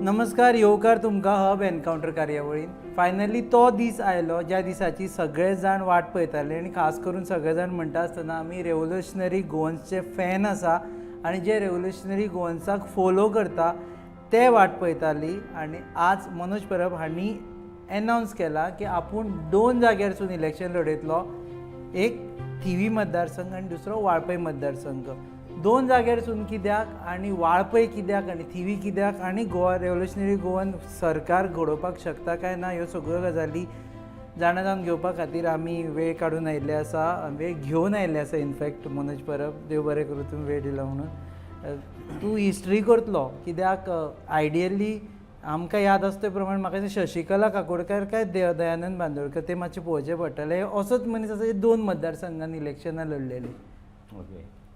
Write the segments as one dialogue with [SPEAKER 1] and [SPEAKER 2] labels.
[SPEAKER 1] नमस्कार, येवकार तुमकां हब एनकावंटर कार्यावळीन. फायनली तो दीस आयलो ज्या दिसाची सगळे जाण वाट पळयताले आनी खास करून सगळे जाण म्हणटा आसतना आमी रेवोल्युशनरी गोवन्सचे फॅन आसा आनी जे रेवोल्युशनरी गोवन्साक फोलो करता ते वाट पळयताली. आनी आज मनोज परब हांणी एनावन्स केला की आपूण दोन जाग्यारसून इलेक्शन लढयतलो, एक थिवी मतदारसंघ आनी दुसरो वाळपय मतदारसंघ. दोन जाग्यारसून कित्याक आनी वाळपय कित्याक आनी थिवी कित्याक आनी गोवा रेवोल्युशनरी गोवन सरकार घडोवपाक शकता काय ना, ह्यो सगळ्यो गजाली जाणा जावन घेवपा खातीर आमी वेळ काडून आयिल्ले आसा, वेळ घेवन आयिल्ले आसा. इनफॅक्ट मनोज परब, देव बरें करूं, तुमी वेळ दिलो म्हणून. तूं हिस्ट्री करतलो कित्याक आयडियली आमकां याद आसा ते प्रमाणे म्हाका दिसता शशिकला काकोडकर काय दयानंद बांदोडकर ते मातशें पळोवचें पडटलें. असोच मनीस आसा दोन मतदारसंघान इलेक्शनां लढलेली.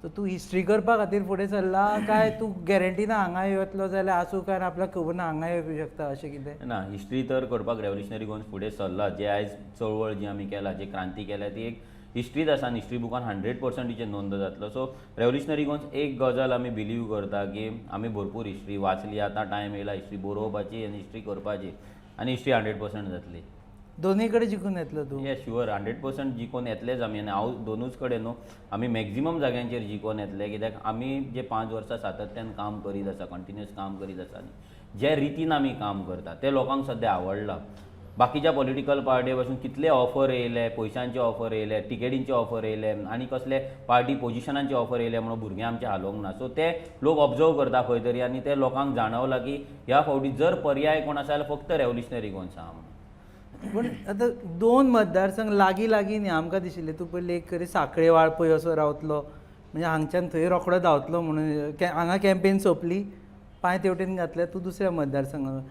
[SPEAKER 1] सो तूं हिस्ट्री करपा खातीर फुडें सरला काय तूं गॅरंटी ना हांगा येतलो जाल्यार आसूं काय आपल्याक खबर ना हांगा येवंक शकता अशें कितें?
[SPEAKER 2] ना, हिस्ट्री तर करपाक रेवोल्युशनरी गोवन्स फुडें सरला. जे आयज चळवळ जी आमी केला, जी क्रांती केल्या, ती एक हिस्ट्रीच आसा आनी हिस्ट्री बुकान 100% तिचेर नोंद जातलो. सो रेवोल्युशनरी गोवन्स एक गजाल आमी बिलीव करता की आमी भरपूर हिस्ट्री वाचली, आतां टायम येयला हिस्ट्री बरोवपाची आनी हिस्ट्री करपाची आनी हिस्ट्री 100% जातली.
[SPEAKER 1] दोनूय कडेन जिखून येतलो तूं?
[SPEAKER 2] येस, शुअर, 100% जिखून येतलेच आमी. आनी हांव दोनूच कडेन न्हू, आमी मॅक्झिमम जाग्यांचेर जिखून येतले, कित्याक आमी जे 5 वर्सां सातत्यान काम करीत आसा, कंटिन्युअस काम करीत आसा आनी जे रितीन आमी काम करता ते लोकांक सद्या आवडला. बाकीच्या पॉलिटिकल पार्टी पासून कितले ऑफर येयले, पयशांचे ऑफर येयले, टिकेटींचे ऑफर येयले आनी कसले पार्टी पोजिशनांचे ऑफर येयले म्हणून भुरगे आमचे हालोवंक ना. सो ते लोक ऑब्जर्व करता खंय तरी आनी ते लोकांक जाणवला की ह्या फावटी जर पर्याय कोण आसा जाल्यार फक्त रेवोल्युशनरी गोवन्स आहा म्हणून.
[SPEAKER 1] पूण आतां दोन मतदारसंघ लागीं लागीं न्ही, आमकां दिशिल्लें तूं पयलीं एक तरी साखळे वाळपय असो रावतलो, म्हणजे हांगच्यान थंय रोखडो धांवतलो म्हणून. हांगा कॅम्पेन सोंपली, पांय तेवटेन घातले, तूं दुसऱ्या मतदारसंघात.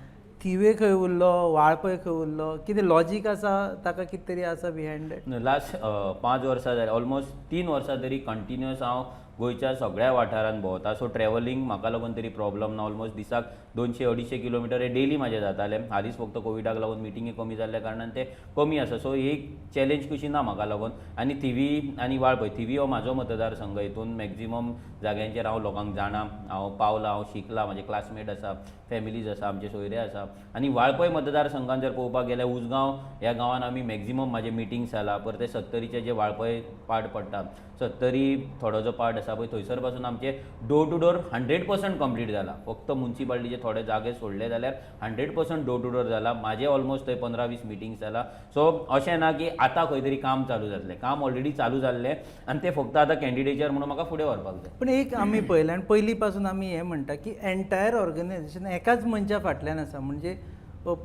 [SPEAKER 1] थिवे खंय उरलो, वाळपय खंय उरलो, कितें लॉजीक आसा ताका, कितें तरी आसा बिहायंड that?
[SPEAKER 2] Last 5 वर्सां जाली, ऑलमोस्ट 3 वर्सां तरी कंटिन्युअस हांव गोंयच्या सगळ्या वाठारांत भोंवता. सो ट्रॅवलिंग म्हाका लागून तरी प्रॉब्लम ना. ऑलमोस्ट दिसाक 200-250 किलोमिटर हे डेली म्हाजे जाताले. हालींच फक्त कोविडाक लागून मिटिंगी कमी जाल्ल्या कारणान ते कमी आसा. सो एक चॅलेंज कशी ना म्हाका लागून. आनी थिवी आनी वाळपय, थिवी हो म्हाजो मतदारसंघ, हितून मॅक्झिमम जाग्यांचेर हांव लोकांक जाणा, हांव पावला, हांव शिकला, म्हाजे क्लासमेट आसा, फॅमिलीज आसा, आमचे सोयरे आसा. आनी वाळपय मतदारसंघान जर पळोवपाक गेल्यार उजगांव ह्या गांवान आमी मॅक्झिमम म्हाजे मिटिंग्स जाला. परते सत्तरीचे जे वाळपय पार्ट पडटा, सत्तरी थोडो जो पार्ट आसा पळय, थंयसर पासून आमचे डोर टू डोर 100% कंप्लीट जाला. फक्त मुन्सिपालिटीचे थोडे जागे सोडले जाल्यार 100% डोर टू डोर जाला. म्हाजे ऑलमोस्ट थंय 15-20 मिटिंग्स जाला. सो अशें ना की आतां खंय तरी काम चालू जातलें, काम ऑलरेडी चालू जाल्लें आनी तें फक्त आतां कॅन्डिडेचर म्हणून म्हाका फुडें व्हरपाक जाय.
[SPEAKER 1] पूण एक आमी पळयलें आनी पयलीं पासून आमी हें म्हणटा की एंटायर ऑर्गनायजेशन एकाच मनशा फाटल्यान आसा. म्हणजे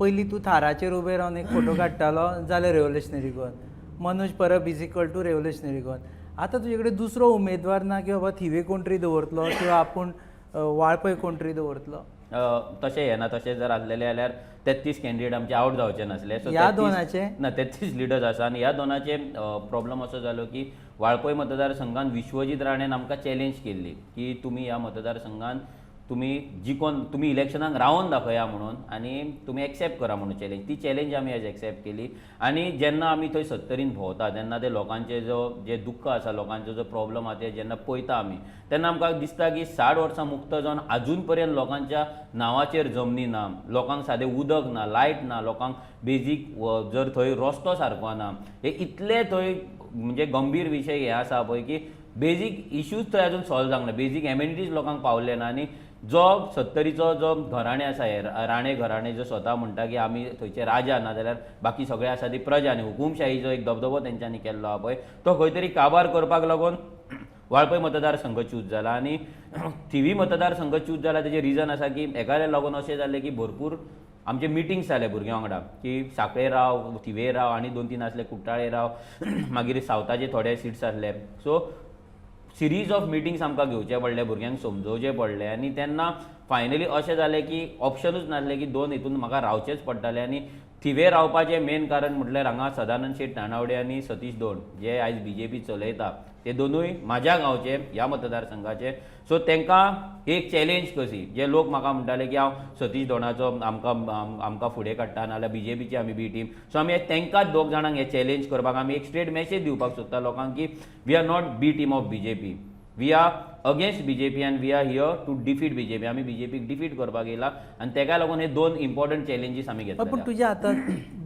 [SPEAKER 1] पयलीं तूं थाराचेर उबें रावन एक फोटो काडटालो जाल्यार revolutionary Goan, Manoj Parab is equal to revolutionary Goan. आतां तुजे कडेन दुसरो उमेदवार ना की बाबा थिवे कोण तरी दवरतलो किंवा आपूण वाळपय कोण तरी दवरतलो?
[SPEAKER 2] तशें हें ना. तशें जर आसलेलें जाल्यार 33 कॅन्डिडेट आमचे आवट जावचे नासले. सो
[SPEAKER 1] ह्या दोनाचे?
[SPEAKER 2] ना, 33 लिडर्स आसा आनी ह्या दोनाचे प्रॉब्लम असो जालो की वाळपय मतदारसंघान विश्वजीत राणेन आमकां चॅलेंज केल्ली की तुमी ह्या मतदारसंघान तुमी जिकोन, तुमी इलेक्शनाक रावन दाखया म्हणून आनी तुमी एक्सेप्ट करा म्हणून चॅलेंज. ती चॅलेंज आमी आयज एक्सेप्ट केली. आनी जेन्ना आमी थंय सत्तरीन भोंवता तेन्ना ते लोकांचे जो जे दुख्ख आसा, लोकांचो जो प्रॉब्लम आसा ते जेन्ना पळयता आमी, तेन्ना आमकां दिसता की 60 वर्सां मुक्त जावन आजून पर्यंत लोकांच्या नांवाचेर जमनी ना, लोकांक सादें उदक ना, लायट ना, लोकांक बेजीक जर थंय रस्तो सारको ना. हे इतले थंय म्हणजे गंभीर विशय हे आसा पळय की बेजीक इश्यूज थंय अजून सॉल्व जावंक ना, बेजीक एमेनिटीज लोकांक पावले ना. आनी जो सत्तरीचो जो घराणें आसा, हे राणे घराणें जो स्वता म्हणटा की आमी थंयचे राजा, ना जाल्यार बाकी सगळे आसा ती प्रजा, आनी हुकुमशाहीचो एक दबदबो तेंच्यांनी केल्लो आहा पळय, तो खंय तरी काबार करपाक लागून वाळपय मतदारसंघ चूज जाला. आनी थिवी मतदारसंघ चूज जाला तेजें रिजन आसा की एकाद्या लागून अशें जालें की भरपूर आमचे मिटिंग्स जाले भुरग्यां वांगडा की साखळे राव, थिवे राव आनी 2-3 आसले, कुट्टाळे राव, मागीर सावथाचे थोडे सिट्स आसले. सो सिरीज ऑफ मिटिंग्स आमकां घेवचे पडले, भुरग्यांक समजोवचें पडलें. आनी तेन्ना फायनली अशें जालें की ऑप्शनूच नासलें की दोन हितून म्हाका रावचेंच पडटालें. आनी थिवे रावपाचें मेन कारण म्हटल्यार हांगा सदानंद शेट तानावडे आनी सतीश दोण जे आयज बीजेपी चलयता ते दोनूय म्हाज्या गांवचे, ह्या मतदारसंघाचे. सो तांकां एक चॅलेंज कशी, जे लोक म्हाका म्हणटाले की हांव सतीश दोणाचो आमकां आमकां फुडें काडटा नाजाल्यार बीजेपीची आमी बी टीम. सो आमी तांकांच दोग जाणांक हे चॅलेंज करपाक आमी एक स्ट्रेट मॅसेज दिवपाक सोदता लोकांक की we are not B team of BJP, we are against BJP and we are here to defeat BJP. आमी बीजेपीक डिफीट करपाक येयला आनी तेका लागून हे दोन इम्पॉर्टंट चॅलेंजीस आमी
[SPEAKER 1] हय,
[SPEAKER 2] घेतले.
[SPEAKER 1] पूण तुज्या आतां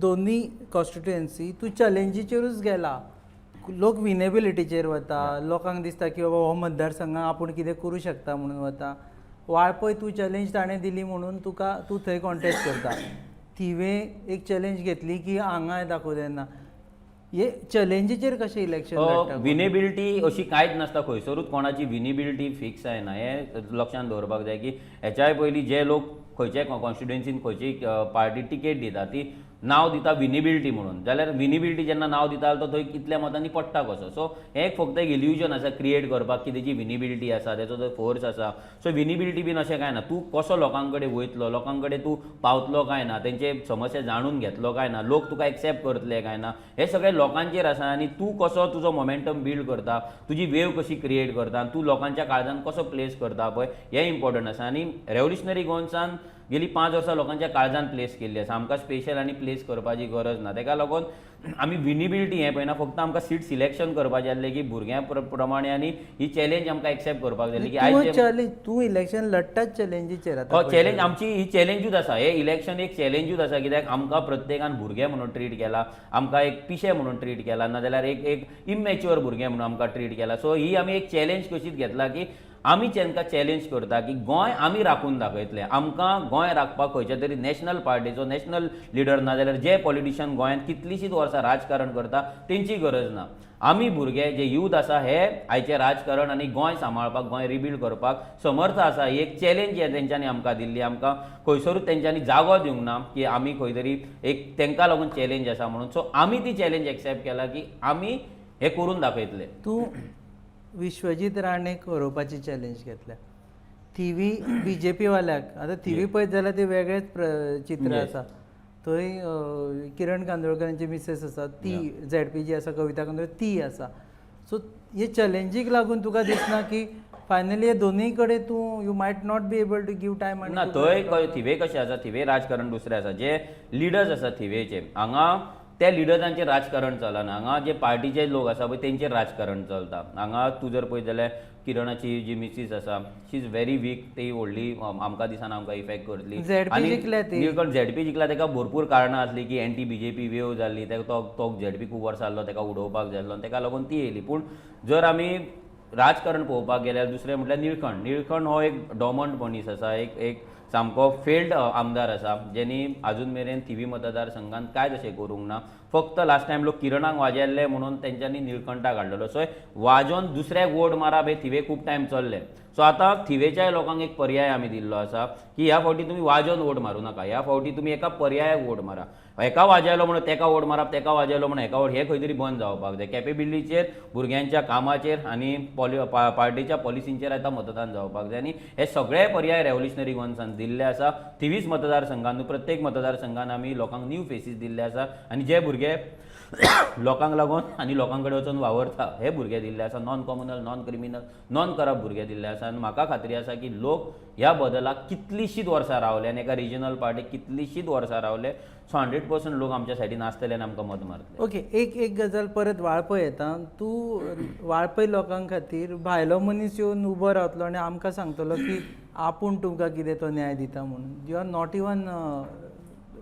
[SPEAKER 1] दोनूय कॉन्स्टिट्युएन्सी तूं चॅलेंजीचेरूच गेला. लोक विनेबिलिटीचेर वता, लोकांक दिसता की बाबा हो मतदारसंघाक आपूण कितें करूं शकता म्हणून वता. वाळपय तूं चॅलेंज ताणें दिली म्हणून तुका तूं थंय कॉन्टेस्ट करता. थिवे एक चॅलेंज घेतली की हांगा दाखोवं ना. हे चॅलेंजीचेर कशें इलेक्शन लढटा?
[SPEAKER 2] विनेबिलिटी अशी कांयच नासता, खंयसरूच कोणाची विनेबिलिटी फिक्स जायना, हें लक्षांत दवरपाक जाय की हेच्याय पयलीं जे लोक खंयच्याय कॉन्स्टिट्युएन्सीन खंयची पार्टी टिकेट दिता ती नांव दिता विनेबिलिटी म्हणून, जाल्यार विनेबिलिटी जेन्ना नांव दिता तो थंय कितल्या मतांनी पडटा कसो. सो हें एक फक्त एक इल्युजन आसा क्रिएट करपाक की तेजी विनेबिलिटी आसा, तेचो जो फोर्स आसा. सो विनेबिलिटी बीन अशें कांय ना. तूं कसो लोकां कडेन वयतलो, लोकां कडेन तूं पावतलो काय ना, तेंचे समस्या जाणून घेतलो काय ना, लोक तुका एक्सेप्ट करतले काय ना, हें सगळें लोकांचेर आसा. आनी तूं कसो तुजो मोमेंटम बिल्ड करता, तुजी वेव कशी क्रिएट करता आनी तूं लोकांच्या काळजान कसो प्लेस करता पळय, हें इम्पॉर्टंट आसा. आनी रेवोल्युशनरी गोवन्सान गेली 5 वर्सां लोकांच्या काळजान प्लेस केल्ली आसा. आमकां स्पेशल आनी प्लेस करपाची गरज ना. तेका लागून आमी विनेबिलिटी हें पळयना, फक्त आमकां सीट सिलेक्शन करपाचें आसलें की भुरग्यां प्रमाणे आनी ही चॅलेंज आमकां एक्सेप्ट करपाक जाय की
[SPEAKER 1] तूं
[SPEAKER 2] आयज
[SPEAKER 1] चॅलेंज, तूं इलेक्शन लढटाच चॅलेंजीचेर आतां.
[SPEAKER 2] चॅलेंज, आमची ही चॅलेंजूच आसा. हे इलेक्शन एक चॅलेंजूच आसा, कित्याक आमकां प्रत्येकान भुरगे म्हणून ट्रीट केला, आमकां एक पिशे म्हणून ट्रीट केला, नाजाल्यार एक एक इमॅच्युअर भुरगे म्हणून आमकां ट्रीट केला. सो ही आमी एक चॅलेंज कशीच घेतला की आमी तांकां चॅलेंज करता की गोंय आमी राखून दाखयतले. आमकां गोंय राखपाक खंयच्या तरी नॅशनल पार्टीचो नॅशनल लिडर ना जाल्यार जे पॉलिटिशियन गोंयांत कितलींशींच वर्सां राजकारण करता तेंची गरज ना. आमी भुरगे जे यूथ आसा हे आयचें राजकारण आनी गोंय सांबाळपाक, गोंय रिबिल्ड करपाक समर्थ आसा. ही एक चॅलेंज ही तेंच्यांनी आमकां दिल्ली. आमकां खंयसरूच तेंच्यांनी जागो दिवंक ना की आमी खंय तरी एक तेंकां लागून चॅलेंज आसा म्हणून. सो आमी ती चॅलेंज एक्सेप्ट केला की आमी हें करून दाखयतले.
[SPEAKER 1] तूं विश्वजीत राणेक हरोवपाची चॅलेंज घेतल्या, थिवी बीजेपी वाल्याक. आतां थिवी पळयत जाल्यार ते वेगळेच चित्र आसा. थंय किरण कांदोळकरांची मिसेस आसा, ती झेडपी जी आसा, कविता कांदोळकर ती आसा. सो हे चॅलेंजीक लागून तुका दिसना की फायनली हे दोनूय कडेन तूं you might not be able to give time?
[SPEAKER 2] ना, थंय थिवे कशें आसा, थिवे राजकारण दुसरें आसा. जे लिडर्स आसा थिवेचे हांगा, त्या लिडर्सांचेर राजकारण चलना. हांगा जे पार्टीचे लोक आसा पळय तेंचेर राजकारण चलता. हांगा तूं जर पळयत जाल्यार किरणाची जी मिसीस आसा, she is very weak. ती व्हडली आमकां दिसना आमकां इफेक्ट करतली.
[SPEAKER 1] ZP जिखल्या ती.
[SPEAKER 2] निळकंठ झेडपी जिखला, तेका भरपूर कारणां आसली की एंटी बीजेपी वेव जाल्ली. तेका तो तो झेडपी खूब वर्सां आसलो, तेका उडोवपाक जाय आसलो आनी तेका लागून ती येयली. पूण जर आमी राजकारण पळोवपाक गेल्यार दुसरें म्हटल्यार निळकंठ. निळकंठ हो एक डॉमंट मनीस आसा, एक एक सामको फेल्ड आमदार आसा, जेणी आजून मेरेन थिवी मतदारसंघात कांयच अशें करूंक ना. फक्त लास्ट टायम लोक किरणाक वाजयल्ले म्हणून तेंच्यांनी निळकंठाक हाडलेलो. सो वाजोवन दुसऱ्याक वोट मारप हे थिवे खूब टायम चल्ले. सो आतां थिवेच्याय लोकांक एक पर्याय आमी दिल्लो आसा की ह्या फावटी तुमी वाजोवन वोट मारूं नाका, ह्या फावटी तुमी एका पर्यायाक वोट मारा. हेका वाजयलो म्हणून तेका वोट मारप, तेका वाजयलो म्हणून हेका वोट, हें खंय तरी बंद जावपाक जाय. कॅपेबिलिटीचेर, भुरग्यांच्या कामाचेर आनी पार्टीच्या पॉलिसींचेर आतां मतदान जावपाक जाय. आनी हे सगळे पर्याय रेव्होल्युशनरी गोवन्सान दिल्ले आसा. 23 मतदारसंघान, प्रत्येक मतदारसंघान आमी लोकांक न्यू फेसीस दिल्ले आसा आनी जे भुरगे लोकांक लागून आनी लोकां कडेन वचून वावरता हे भुरगे दिल्ले आसा. Non communal, non criminal, non corrupt भुरगे दिल्ले आसा. आनी म्हाका खात्री आसा की लोक ह्या बदलाक कितलींशींच वर्सां रावले आनी एका रिजनल पार्टीक कितलींशींच वर्सां रावले. सो 100% लोक आमच्या सायडीन आसतले आनी आमकां मत मारतले.
[SPEAKER 1] ओके, एक एक गजाल परत वाळपय येता. तूं वाळपय लोकां खातीर भायलो मनीस येवन उबो रावतलो आनी आमकां सांगतलो की आपूण तुमकां कितें तो न्याय दिता म्हणून. You are not even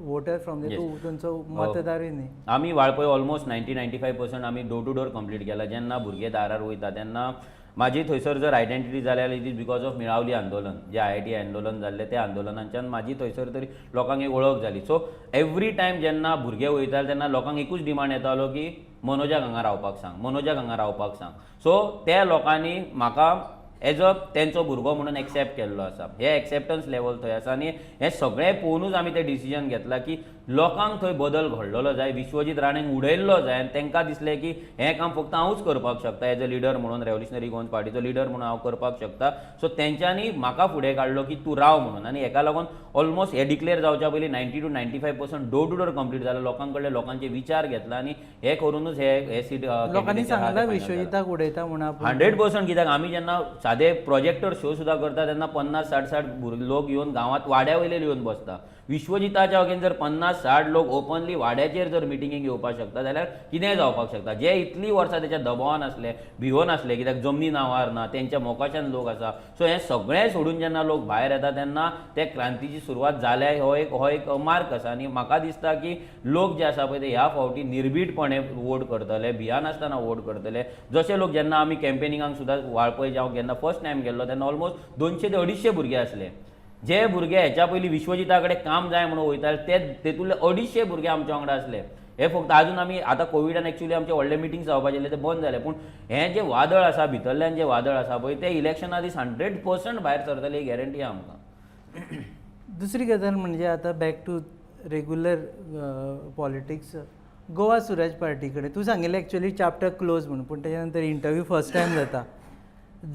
[SPEAKER 1] voter from, तूं तुमचो मतदारूय न्ही.
[SPEAKER 2] आमी वाळपय ऑलमोस्ट 90-95% आमी डोर टू डोर कंप्लीट केला. जेन्ना भुरगे दारार वयता तेन्ना म्हाजी थंयसर जर आयडेंटिटी जाल्या, it is because of Melauli आंदोलन. जे आयआयटी आंदोलन जाल्लें, त्या आंदोलनाच्यान म्हाजी थंयसर तरी लोकांक एक वळख जाली. सो एवरी टायम जेन्ना भुरगे वयताले तेन्ना लोकांक एकूच डिमांड येतालो की मनोजाक हांगा रावपाक सांग, मनोजाक हांगा रावपाक सांग. सो त्या लोकांनी म्हाका एज अ तेंचो भुरगो म्हणून एक्सेप्ट केल्लो आसा. हे एक्सेप्टन्स लेवल थंय आसा आनी हें सगळें पळोवनूच आमी तें डिसिजन घेतलां की लोकांक थंय बदल घडलेलो जाय, विश्वजीत राणेक उडयल्लो जाय. आनी तांकां दिसलें की हें काम फक्त हांवूच करपाक शकता, एज अ लिडर म्हणून, रेव्होल्युशनरी गोवन्स पार्टीचो लिडर म्हणून हांव करपाक शकता. सो तेंच्यांनी म्हाका फुडें काडलो की तूं राव म्हणून. आनी हेका लागून ऑलमोस्ट हे डिक्लेअर जावच्या पयलीं 90 to 95% door to door complete जालें. लोकां कडले लोकांचे विचार घेतला आनी हे करूनच हे हे सीट
[SPEAKER 1] लोकांनी सांगला विश्वजिताक उडयता म्हणून आपूण?
[SPEAKER 2] 100%, कित्याक आमी जेन्ना सादे प्रोजेक्टर शो सुद्दां करता तेन्ना 50 60 60 लोक येवन गांवांत वाड्या वयले येवन बसता. विश्वजिताच्या अगेन जर 50 60 लोक ओपनली वाड्याचेर जर मिटिंगेक येवपाक शकता जाल्यार कितेंय जावपाक शकता. जे इतलीं वर्सां तेच्या दबावान आसले, भिवन आसले, कित्याक जमनी नांवार ना, तेंच्या मोकाशान लोक आसा, सो हें सगळें सोडून जेन्ना लोक भायर येता तेन्ना ते क्रांतीची सुरवात जाल्या, हो एक मार्क आसा. आनी म्हाका दिसता की लोक जे आसा पळय ते ह्या फावटी निर्भीडपणे वोट करतले, भियानासतना वोट करतले. जशे लोक जेन्ना आमी कॅम्पेनिंगाक सुद्दां वाळपय हांव जेन्ना फर्स्ट टायम गेल्लो तेन्ना ऑलमोस्ट 200 ते 250 भुरगे आसले. जे भुरगे हेच्या पयलीं विश्वजिता कडेन काम जाय म्हणून वयताले ते तेतूंतले 250 भुरगे आमच्या वांगडा आसले. हे फक्त आजून आमी आतां कोविडान एक्चुअली आमचे व्हडले मिटींग जावपाचे आसले ते बंद जाले, पूण हें जें वादळ आसा, भितरल्यान जें वादळ आसा पळय तें इलेक्शना दीस 100% भायर सरतलें ही गॅरंटी आहा आमकां.
[SPEAKER 1] दुसरी गजाल म्हणजे आतां back to regular politics, Goa Swaraj party कडेन तूं सांगिल्लें एक्चुअली चॅप्टर क्लोज म्हणून, पूण तेच्या नंतर इंटरव्यू फर्स्ट टायम जाता.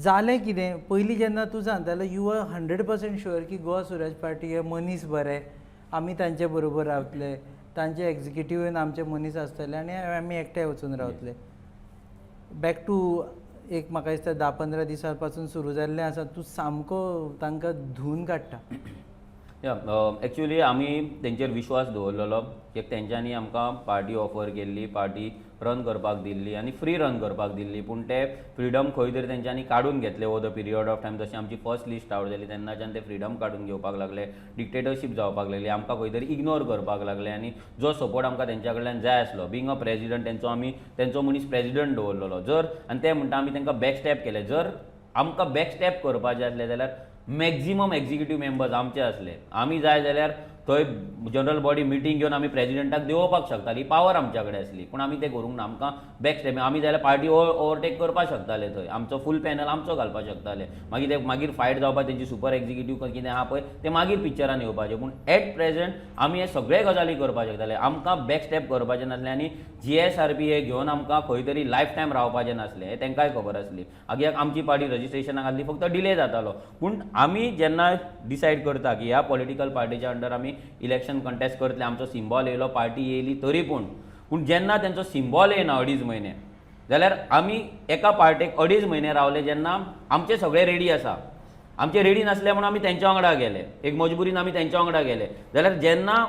[SPEAKER 1] जालें कितें? पयलीं जेन्ना तूं सांगतालो you are 100% sure की गोवा स्वराज पार्टी हे मनीस बरे, आमी तांचे बरोबर रावतले, तांचे एक्जिक्युटिव्हान आमचे मनीस आसतले आनी आमी एकठांय वचून रावतले. बॅक टू एक म्हाका दिसता 10-15 दिसां पासून सुरू जाल्लें आसा, तूं सामको तांकां धुवन काडटा.
[SPEAKER 2] या, एक्चुअली आमी तेंचेर विश्वास दवरलेलो की तेंच्यांनी आमकां पार्टी ऑफर केल्ली, पार्टी रन करपाक दिल्ली आनी फ्री रन करपाक दिल्ली, पूण ते फ्रिडम खंय तरी तेंच्यांनी काडून घेतले over the period of time. जशें आमची फर्स्ट लिस्ट आवट जाली तेन्नाच्यान ते फ्रिडम काडून घेवपाक लागले, डिक्टेटरशीप जावपाक लागली, आमकां खंय तरी इग्नोर करपाक लागले आनी जो सपोर्ट आमकां तेंच्या कडल्यान जाय आसलो, बींग अ प्रेजिडंट, तेंचो आमी तेंचो मनीस प्रेजिडंट दवरलेलो जर आनी ते म्हणटा आमी तांकां बॅक स्टॅप केले. जर आमकां बॅक स्टॅप करपाचें आसलें जाल्यार मॅक्झिमम एक्झिक्युटीव मेंबर्स आमचे आसले, आमी जाय जाल्यार थंय जनरल बॉडी मिटींग घेवन आमी प्रेजिडेंटाक देंवोवपाक शकताली, पावर आमच्या कडेन आसली, पूण आमी तें करूंक ना. आमकां बॅक स्टॅप आमी जाल्यार पार्टी ओवरटेक करपाक शकताले, थंय आमचो फूल पॅनल आमचो घालपाक शकताले. मागीर ते मागीर फायट जावपाक तेंची सुपर एक्झिक्युटीव कितें आहा पळय ते मागीर पिक्चरान येवपाचे, पूण एट प्रेझेंट आमी हे सगळे गजाली करपाक शकताले. आमकां बॅक स्टॅप करपाचें नासलें आनी जीएसआरपी हे घेवन आमकां खंय तरी लायफ टायम रावपाचें नासलें हें तांकांय खबर आसली. कित्याक आमची पार्टी रजिस्ट्रेशनाक आसली, फक्त डिले जातालो. पूण आमी जेन्ना डिसायड करता की ह्या पॉलिटिकल पार्टीच्या अंडर आमी इलेक्शन कंटेस्ट करतले, आमचो सिम्बॉल येयलो, पार्टी येयली, तरी पूण जेन्ना तेंचो सिम्बॉल येयना अडीच म्हयने जाल्यार आमी एका पार्टेक अडीच म्हयने रावले जेन्ना आमचे सगळे रेडी आसा. आमचे रेडी नासले म्हणून आमी तेंच्या वांगडा गेले, एक मजबुरीन आमी तेंच्या वांगडा गेले. जाल्यार जेन्ना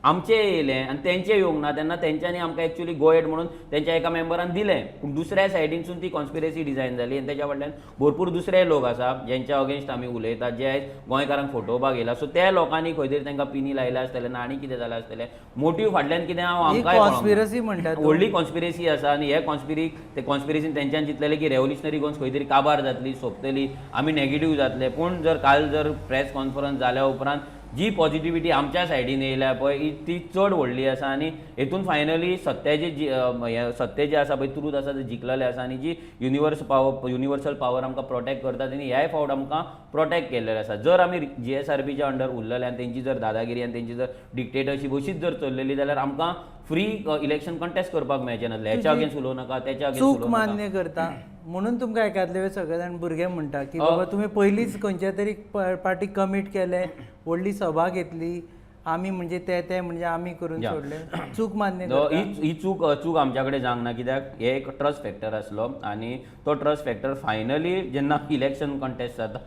[SPEAKER 2] आमचे येयले आनी तेंचे येवंक ना तेन्ना तेंच्यांनी आमकां एक्चुअली गो अहेड म्हणून तेंच्या एका मेंबरान दिलें, पूण दुसऱ्या सायडीनसून ती कॉन्स्पिरसी डिझायन जाली आनी तेच्या फाटल्यान भरपूर दुसरे लोक आसा जेंच्या अगेन्स्ट आमी उलयतात, जे आयज गोंयकारांक फटोवपाक येयला. सो त्या लोकांनी खंय तरी तांकां पिनी लायल्या आसतलें ना आनी कितें जालां आसतलें, मोटीव फाटल्यान कितें हांव
[SPEAKER 1] ही
[SPEAKER 2] आमकांय
[SPEAKER 1] कॉन्स्पिरसी म्हणटा तूं.
[SPEAKER 2] व्हडली कॉन्स्पिरसी आसा आनी हे कॉन्स्पिरी ते कॉन्स्पिरसीन तेंच्यान चिंतलेलें की रेव्होल्युशनरी गोवन्स खंय तरी काबार जातली, सोंपतली, आमी नेगेटीव जातले. पूण जर काल जर प्रेस कॉन्फरन्स जाल्या उपरांत जी पॉझिटिविटी आमच्या सायडीन येयल्या पळय ती चड व्हडली आसा आनी हेतून फायनली सत्याची जी हें सत्य जें आसा पळय, ट्रूथ आसा, ते जिखलेलें आसा आनी जी युनिवर्सल पावर आमकां प्रोटेक्ट करता तेणी ह्याय फावट आमकां प्रोटेक्ट केल्लेलें आसा. जर आमी जीएसआरपीच्या अंडर उरलेले आनी तेंची जर दादागिरी आनी तेंची जर डिक्टेटरशीप अशीच जर चल्लेली जाल्यार आमकां फ्री इलेक्शन कंटेस्ट करपाक मेळचें नासलें. हेच्या अगेन्स्ट उलोवं नाका, तेच्या अगेन्स्ट
[SPEAKER 1] चूक
[SPEAKER 2] उलोवं नाका.
[SPEAKER 1] मान्य करता म्हणून तुमकां एकादले वेळ सगळे जाण भुरगे म्हणटा की बाबा तुमी पयलींच खंयच्या तरी पार्टीक कमीट केले, व्हडली सभा घेतली, आमी म्हणजे ते ते म्हणजे आमी करून सोडले. चूक मान्य करता?
[SPEAKER 2] ही ही चूक चूक आमच्या कडेन जावंक ना, कित्याक हे एक ट्रस्ट फॅक्टर आसलो आनी तो ट्रस्ट फॅक्टर फायनली जेन्ना इलेक्शन कंटेस्ट जाता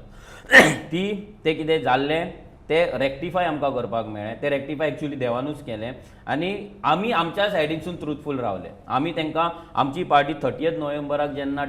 [SPEAKER 2] ती तें कितें जाल्लें तें रेक्टिफाय आमकां करपाक मेळ्ळें. तें रेक्टिफाय एक्चुअली देवानूच केलें आनी आमी आमच्या सायडीनसून ट्रुथफूल रावले. आमी तांकां आमची पार्टी 30 नोव्हेंबराक जेन्ना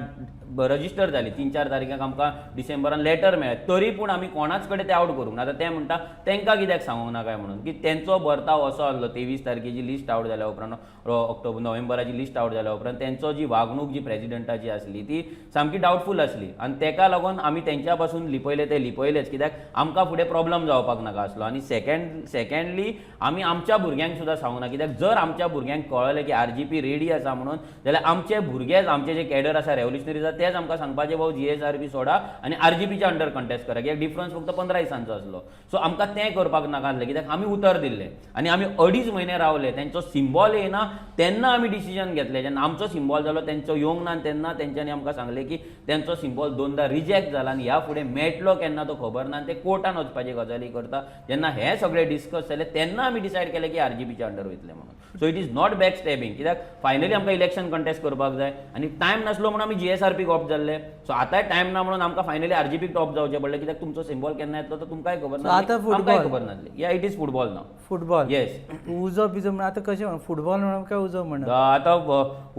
[SPEAKER 2] रजिस्टर जाली, 3-4 तारखेक आमकां डिसेंबरान लेटर मेळ्ळें, तरी पूण आमी कोणाच कडेन ते आवट करूंक ना. आतां ते म्हणटा तांकां कित्याक सांगूंक ना काय म्हणून, की तेंचो बर्ताव असो आसलो 23 तारखेची लिस्ट आवट जाल्या उपरांत, ऑक्टोबर नोव्हेंबराची लिस्ट आवट जाल्या उपरांत तेंचो जी वागणूक जी प्रेजिडेंटाची आसली ती सामकी डावटफूल आसली आनी तेका लागून आमी तेंच्या पासून लिपयलें तें लिपयलेंच, कित्याक आमकां फुडें प्रॉब्लम जावपाक नाका आसलो. आनी सेकंडली आमी आमच्या भुरग्यांक सुद्दां सांगूंक ना, कित्याक जर आमच्या भुरग्यांक कळ्ळें की आरजीपी रेडी आसा म्हणून जाल्यार आमचे भुरगेच, आमचे जे कॅडर आसा, रेव्होल्युशनरी आसा, तेच आमकां सांगपाचे भाऊ जीएसआरपी सोडा आनी आरजीपीच्या अंडर कंटेस्ट करा, कित्याक डिफरन्स फक्त 15 दिसांचो आसलो. सो आमकां तें करपाक नाका आसलें, कित्याक आमी उतर दिल्लें आनी आमी अडीच म्हयने रावले. तेंचो सिम्बॉल येयना तेन्ना आमी डिसिजन घेतलें. जेन्ना आमचो सिम्बॉल जालो, तेंचो येवंक ना तेन्ना तेंच्यांनी आमकां सांगलें की तेंचो सिम्बॉल दोनदा रिजेक्ट जाला आनी ह्या फुडें मेळटलो केन्ना तो खबर ना आनी ते कोर्टान वचपाची गजाली करता. जेन्ना हे सगळे डिस्कस जाले तेन्ना आमी डिसायड केलें की आरजीपीच्या अंडर वयतले म्हणून. So it is not back stabbing, कित्याक फायनली आमकां इलेक्शन कंटेस्ट करपाक जाय आनी टायम नासलो म्हणून आमी जीएसआरपीक ऑप्ट जाल्ले. सो आतांय टायम ना म्हणून आमकां फायनली आरजीपीक ऑप्ट जावचें पडलें, कित्याक तुमचो सिंबॉल केन्ना येतलो तो तुमकांय खबर ना,
[SPEAKER 1] आतां
[SPEAKER 2] आमकांय
[SPEAKER 1] football.
[SPEAKER 2] खबर नासली. Yeah, it is football now.
[SPEAKER 1] Football.
[SPEAKER 2] Yes.
[SPEAKER 1] उजो बिजो म्हणून आतां कशें म्हणप, फुटबॉल म्हणप काय उजो म्हणप?
[SPEAKER 2] आतां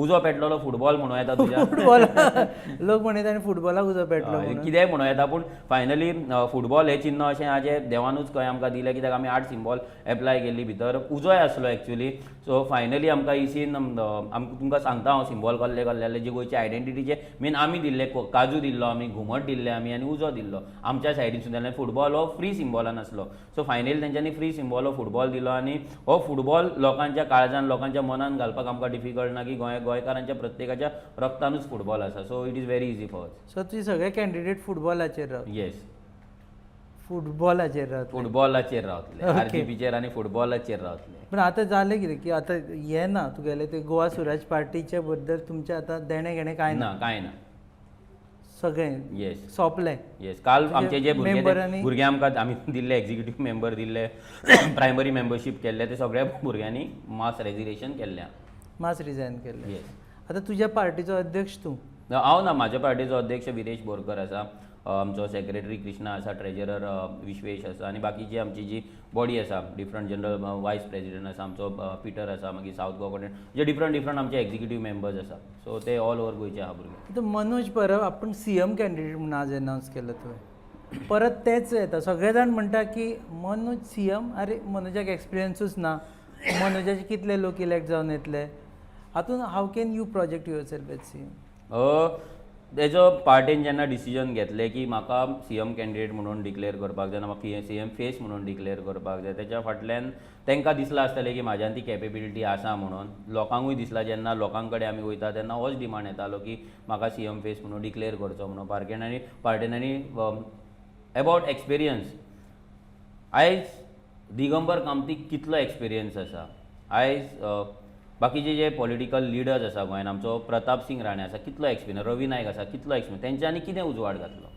[SPEAKER 2] उजो पेटलेलो फुटबॉल म्हणूं येता तुज्या.
[SPEAKER 1] फुटबॉल लोक म्हणटा आनी फुटबॉलाक उजो पेटलो म्हणून.
[SPEAKER 2] कितेंय म्हणूं येता, पूण फायनली फुटबॉल हें चिन्न अशें आहा जें देवानूच खंय आमकां दिलें, कित्याक आमी 8 सिंबॉल एप्लाय केल्ली, भितर उजोय आसलो एक्चुली. सो फायनली आमकां इसीन आमकां तुमकां सांगता हांव सिंबॉल कसले कसले आसले, जे गोंयचे आयडेंटिटीचे मेन आमी दिल्ले, काजू दिल्लो आमी, घुमट दिल्ले आमी आनी उजो दिल्लो आमच्या सायडीसून. जाल्यार फुटबॉल हो फ्री सिंबॉलान आसलो. सो फायनली तेंच्यांनी फ्री सिंबॉल हो फुटबॉल दिलो आनी हो फुटबॉल लोकांच्या काळजान, लोकांच्या मनान घालपाक आमकां डिफिकल्ट ना की गोंयकारांच्या प्रत्येकाच्या रक्तानूच फुटबॉल आसा. So it is very easy for us.
[SPEAKER 1] So तुजे सगळे कॅन्डिडेट फुटबॉलाचेर रावता?
[SPEAKER 2] येस.
[SPEAKER 1] फुटबॉलाचेर रावतले.
[SPEAKER 2] फुटबॉलाचेर रावतले, आरजीपीचेर आनी फुटबॉलाचेर रावतले.
[SPEAKER 1] पण आतां जालें कितें की आतां हें ना तुगेलें ते गोवा स्वराज पार्टीचे बद्दल तुमचें आतां देणें घेणें कांय ना?
[SPEAKER 2] ना, कांय ना.
[SPEAKER 1] सगळें
[SPEAKER 2] येस.
[SPEAKER 1] सोंपलें?
[SPEAKER 2] येस, काल आमचे जे भुरगे
[SPEAKER 1] मेंबरांनी-
[SPEAKER 2] भुरगे आमकां आमी दिल्ले, एक्झिक्युटीव मेंबर दिल्ले, प्रायमरी मेंबरशीप केल्ले, ते सगळ्या भुरग्यांनी मास रेजिग्नेशन केल्लें.
[SPEAKER 1] मास रिजायन केल्लें?
[SPEAKER 2] येस.
[SPEAKER 1] आतां तुज्या पार्टीचो अध्यक्ष तूं?
[SPEAKER 2] हांव ना, म्हाज्या पार्टीचो अध्यक्ष विरेश बोरकर आसा, आमचो सेक्रेटरी कृष्णा आसा, ट्रेजरर विश्वेश आसा आनी बाकीची आमची जी बॉडी आसा, डिफरंट जनरल वायस प्रेसिडेंट आसा आमचो पिटर आसा, मागीर सावथ गोवा जे डिफरंट डिफरंट आमचे एक्झिक्युटीव मेंबर्स आसा. सो ते ऑल ओवर गोंयचे आहा भुरगे.
[SPEAKER 1] आतां मनोज परब आपूण सीएम कॅन्डिडेट म्हणून आज अनावन्स केलो तुवें, परत तेच येता, सगळे जाण म्हणटा की मनोज सीएम, अरे मनोजाक एक्सपिरियन्सूच ना, मनोजाचे कितले लोक इलेक्ट जावन येतले, हातून how can you project yourself as CM?
[SPEAKER 2] तेजो पार्टीन जेन्ना डिसिजन घेतलें की म्हाका सीएम कॅन्डिडेट म्हणून डिक्लेअर करपाक जाय, म्हाका सीएम फेस म्हणून डिक्लेअर करपाक जाय, तेच्या फाटल्यान तांकां दिसलां आसतलें की म्हाज्यान ती कॅपेबिलिटी आसा म्हणून. लोकांकूय दिसलां, जेन्ना लोकां कडेन आमी वयता तेन्ना होच डिमांड येतालो की म्हाका सीएम फेस म्हणून डिक्लेअर करचो म्हणून पार्केन आनी पार्टेन. आनी अबावट एक्सपिरियन्स, आयज दिगंबर कामतीक कितलो एक्सपिरियन्स आसा, आयज बाकीचे जे पॉलिटिकल लिडर्स आसा गोंयान, आमचो प्रताप सिंग राणे आसा कितलो एक्सपिरियन्स, रवी नायक आसा कितलो एक्सपिरियन्स, तेंच्यांनी कितें उजवाड घातलो?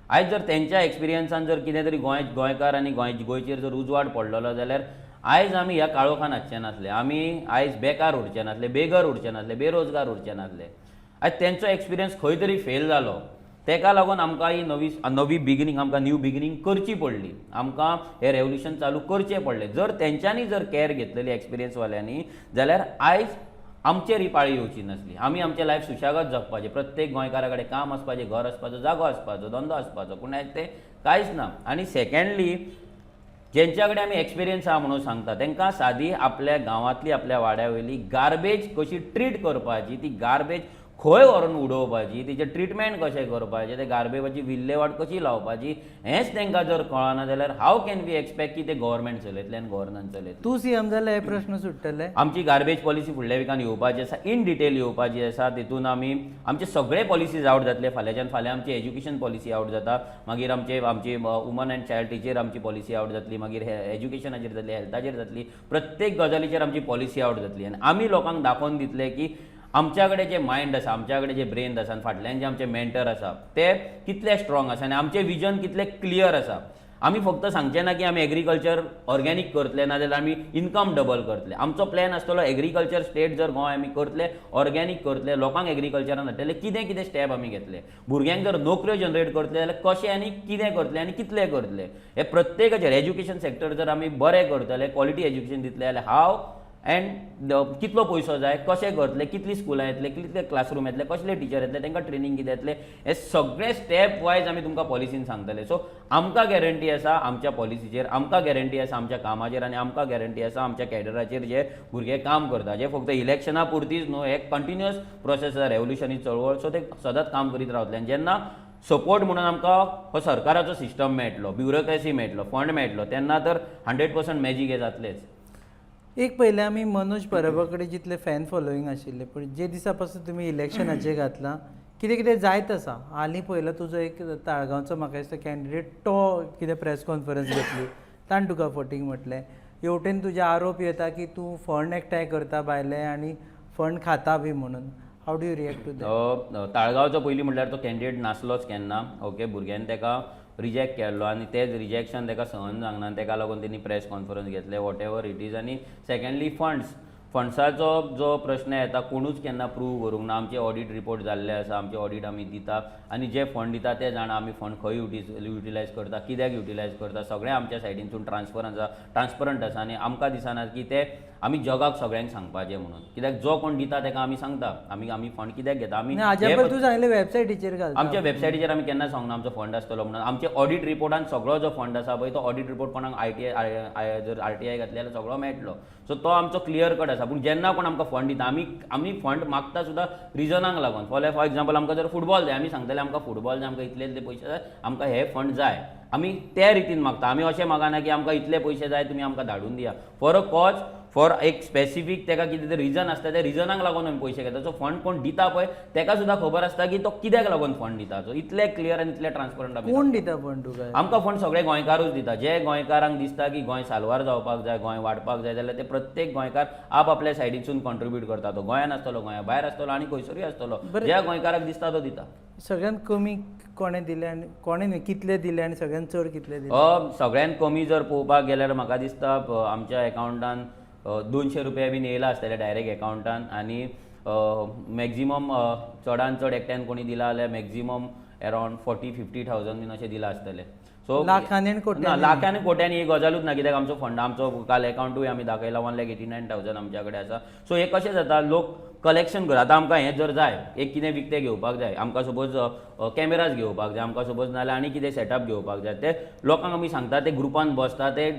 [SPEAKER 2] आयज जर तेंच्या एक्सपिरियन्सान जर कितें तरी गोंयकार आनी गोंयचेर जर उजवाड पडलेलो जाल्यार आयज आमी ह्या काळोखान आसचे नासले, आमी आयज बेकार उरचे नासले, बेघर उरचे नासले, बेरोजगार उरचे नासले. आयज तेंचो एक्सपिरियन्स खंय तरी फेल जालो, तेका लागून आमकां ही नवी नवी बिगिनींग, आमकां न्यू बिगिनींग करची पडली, आमकां हें रेवोल्युशन चालू करचें पडलें. जर तेंच्यांनी जर कॅर घेतलेली एक्सपिरियन्सवाल्यांनी जाल्यार आयज आमचेर ही पाळी येवची नासली. आमी आमचें लायफ सुशेगाद जगपाचें, प्रत्येक गोंयकारा कडेन काम आसपाचें, घर आसपाचो, जागो आसपाचो, धंदो आसपाचो, पूण आयज तें कांयच ना. आनी सेकेंडली, जेंच्या कडेन आमी एक्सपिरियन्स आहा म्हणून सांगता, तांकां सादी आपल्या गांवांतली, आपल्या वाड्या वयली गार्बेज कशी ट्रीट करपाची, ती गार्बेज खंय व्हरून उडोवपाची, तिचें ट्रिटमेंट कशें करपाचें, ते गार्बेजाची विल्लेवाट कशी लावपाची, हेंच तांकां जर कळना जाल्यार हाव can we expect की ते गव्हर्मेंट चलयतले आनी गव्हर्नन्स चलयतले?
[SPEAKER 1] तूं सीएम जाल्यार हे प्रश्न सुट्टले?
[SPEAKER 2] आमची गार्बेज पॉलिसी फुडल्या विकान येवपाची आसा, इन डिटेल येवपाची आसा. तितून आमी आमचे सगळे पॉलिसीज आवट जातले फाल्यांच्यान. फाल्यां आमची एज्युकेशन पॉलिसी आवट जाता, मागीर आमची वुमन अँड चायल्ड टीचेर आमची पॉलिसी आवट जातली, मागीर एज्युकेशनाचेर जातली, हेल्थाचेर जातली, प्रत्येक गजालीचेर आमची पॉलिसी आवट जातली. आनी आमी लोकांक दाखोवन दितले की आमच्या कडेन जे मायंड आसा, आमच्या कडेन जे ब्रेन आसा आनी फाटल्यान जे आमचे मेंटर आसा ते कितले स्ट्रॉंग आसा आनी आमचें विजन कितलें क्लियर आसा. आमी फक्त सांगचे ना की आमी एग्रीकल्चर ऑर्गेनीक करतले, नाजाल्यार आमी इन्कम डबल करतले. आमचो प्लॅन आसतलो एग्रीकल्चर स्टेट जर गोंय आमी करतले, ऑर्गेनीक करतले, लोकांक एग्रीकल्चरान हाडटले, कितें कितें स्टेप आमी घेतले, भुरग्यांक जर नोकऱ्यो जनरेट करतले जाल्यार कशें आनी कितें करतले आनी कितले करतले, हे प्रत्येकाचेर. एज्युकेशन सेक्टर जर आमी बरें करतले, क्वॉलिटी एज्युकेशन दितले जाल्यार हाव एंड कितलो पयसो जाय, कशें करतले, कितलीं स्कुलां येतले, कितले क्लासरूम येतले, कसले टिचर येतले, तांकां ट्रेनींग कितें येतलें, हे सगळे स्टेप वायज आमी तुमकां पॉलिसीन सांगतले. सो आमकां गॅरंटी आसा आमच्या पॉलिसीचेर, आमकां गॅरंटी आसा आमच्या कामाचेर आनी आमकां गॅरंटी आसा आमच्या कॅडराचेर जे भुरगे काम करता, जे फक्त इलेक्शना पुरतीच न्हू, हे कंटिन्युअस प्रोसेस आसा, रेवोल्युशनरी चळवळ. सो ते सदांच काम करीत रावतले. आनी जेन्ना सपोर्ट म्हणून आमकां हो सरकाराचो सिस्टम मेळटलो, ब्युरोक्रेसी मेळटलो, फंड मेळटलो, तेन्ना तर 100% मॅजीक हें जातलेंच.
[SPEAKER 1] एक पयलें आमी मनोज परबा कडेन जितले फॅन फॉलोईंग आशिल्ले, पूण जे दिसा पासून तुमी इलेक्शनाचेर घातलां कितें कितें जायत आसा. हालीं पयलो तुजो एक ताळगांवचो म्हाका दिसता कॅन्डिडेट, तो कितें प्रेस कॉन्फरन्स घेतली, ताणें तुका फटींग म्हटलें. हेवटेन तुजे आरोप येता की तूं फंड एकठांय करता भायले आनी फंड खाता बी म्हणून. How do you react to that?
[SPEAKER 2] ताळगांवचो पयलीं म्हणल्यार तो कॅन्डिडेट नासलोच केन्ना. ओके, भुरग्यांनी ताका रिजेक्ट केल्लो आनी तेच रिजेक्शन ताका सहन जावंक ना आनी ताका लागून तेणी प्रेस कॉन्फरन्स घेतले, what ever it is. आनी सेकेंडली फंड्स, फंड्साचो जो प्रश्न येता, कोणूच केन्ना प्रूव करूंक ना. आमचे ऑडीट रिपोर्ट जाल्ले आसा, आमचे ऑडीट आमी दिता आनी जे फंड दिता ते जाणा आमी फंड खंय युटिलायज करता, कित्याक युटिलायज करता. सगळें आमच्या सायडीनसून ट्रान्सपर आसा, ट्रान्सपरंट आसा आनी आमकां दिसना की ते आमी जगाक सगळ्यांक सांगपाचें म्हणून, कित्याक जो कोण दिता तेका आमी सांगता आमी आमी फंड कित्याक घेता आमी.
[SPEAKER 1] हाज्या तूं सांगलें वेबसायटीचेर घालता.
[SPEAKER 2] आमच्या वेबसायटीचेर आमी केन्ना सांगना आमचो फंड आसतलो म्हणून. आमचे ऑडीट रिपोर्टान सगळो जो फंड आसा पळय, तो ऑडीट रिपोर्ट कोणाक आयटीआय जर आरटीआय घातले जाल्यार सगळो मेळटलो. सो तो आमचो क्लियर कट आसा. पूण जेन्ना कोण आमकां फंड दिता, आमी आमी फंड मागता सुद्दां रिजनाक लागून. फॉर एग्जाम्पल, आमकां जर फुटबॉल जाय, आमी सांगतले आमकां फुटबॉल जाय, आमकां इतले इतले पयशे जाय, आमकां हे फंड जाय. आमी ते रितीन मागता. आमी अशें मागना की आमकां इतले पयशे जाय, तुमी आमकां धाडून दिया. फॉर अ कॉज, फॉर एक स्पेसिफीक तेका कितें तरी रिजन आसता, त्या रिजनाक लागून आमी पयशे घेता. सो फंड कोण दिता पळय तेका सुद्दां खबर आसता की तो कित्याक लागून फंड दिता. सो इतले क्लियर आनी इतले ट्रान्सपरंट आमी.
[SPEAKER 1] कोण दिता फंड तुका?
[SPEAKER 2] आमकां फंड सगळे गोंयकारूच दिता. जे गोंयकारांक दिसता की गोंय साल्वार जावपाक जाय, गोंय वाडपाक जाय, जाल्यार ते प्रत्येक गोंयकार आप आपल्या सायडीसून कॉन्ट्रिब्यूट करता. तो गोंयान आसतलो, गोंया भायर आसतलो आनी खंयसरूय आसतलो, ज्या गोंयकाराक दिसता तो दिता.
[SPEAKER 1] सगळ्यांत कमी कोणें दिलें आनी कोणें न्हय, कितले दिले आनी सगळ्यांत चड कितले दिले?
[SPEAKER 2] सगळ्यांत कमी जर पळोवपाक गेल्यार म्हाका दिसता आमच्या एकावंटान 200 रुपया बीन येयला आसतले डायरेक्ट एकावंटान. आनी मॅक्झिमम, चडान चड एकट्यान कोणी दिला जाल्यार मॅक्झिमम अरावंड 40-50 थावजंड बीन अशें दिलां आसतलें. सो
[SPEAKER 1] लाखांनी आनी कोट्यांनी?
[SPEAKER 2] ना, लाखांनी कोट्यांनी ही गजालूच ना, कित्याक आमचो फंड, आमचो काल एकावंटूय आमी दाखयला, 1,89,000 आमच्या कडेन आसा. सो हें कशें जाता, लोक कलेक्शन कर. आतां आमकां हें जर जाय, एक कितें विकतें घेवपाक जाय आमकां, सपोज कॅमेराज घेवपाक जाय आमकां सपोज, नाजाल्यार आनी कितें सेटअप घेवपाक जाय, ते लोकांक आमी सांगता, ते ग्रुपान बसता, ते